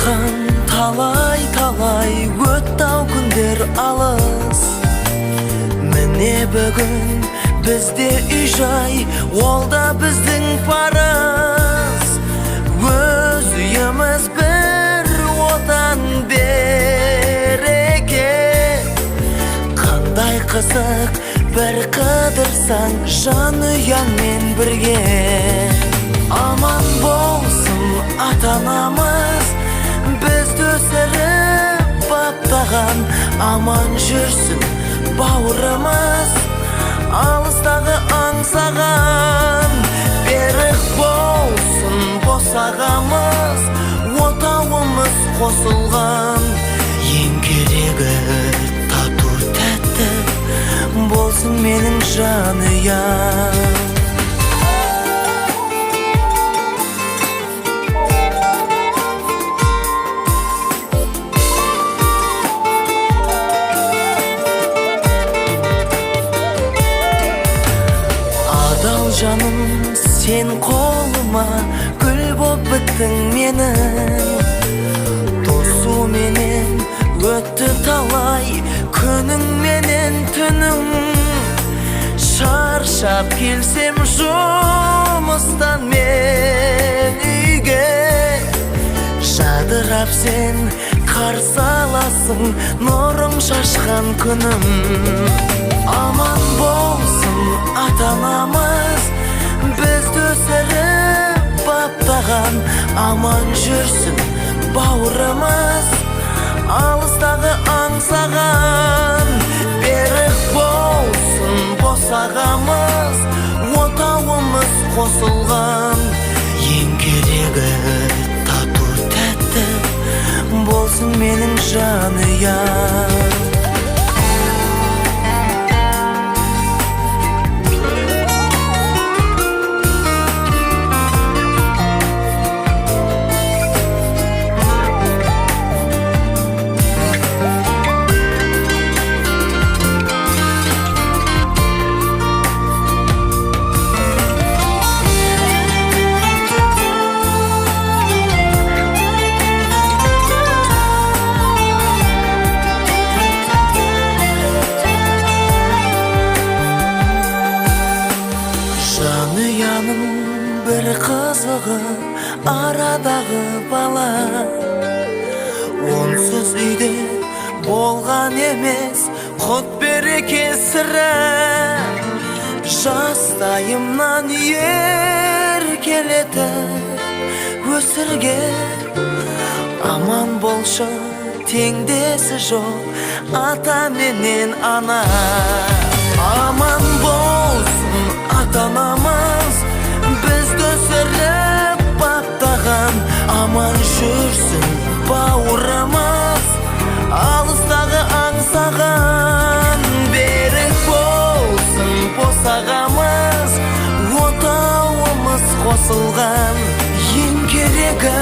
Жатқан талай-талай өтті-ау күндер алыс. Міне бүгін бізде үй жай, ол да біздің парыз. Өз үйіміз бір отан, береке. Қандай қызық бір қыдырсаң жанұяңмен бірге. Аман болсын ата-анамыз, бізді өсіріп баптаған. Аман жүрсін бауырымыз, алыстағы аңсаған. Берік болсын босағамыз, отауымыз қосылған. Ең керегі тату тәтті болсын менің жанұям. Адал жаным, сен қолыма гүл боп біттің менің. Тосуменен өтті талай күнің менен түнің. Шаршап келсем жұмыстан мен үйге, жадырап сен қарсы аласың, нұрың шашқан күнім. Аман болсын ата-анамыз, бізді өсіріп баптаған. Аман жүрсін бауырымыз, алыстағы аңсаған. Берік болсын босағамыз, отауымыз қосылған. Ең керегі тату тәтті болсын менің жанұям. Жанұяның бір қызығы арадағы бала. Онсыз үйде болған емес құт береке сірә. Жастайымнан еркелетіп өсірген, аман болшы теңдесі жоқ ата менен ана. Аман болсын ата-анамыз, бізді өсіріп баптаған. Аман жүрсін бауырымыз, алыстағы аңсаған. Берік болсын босағамыз, отауымыз қосылған. Ең керегі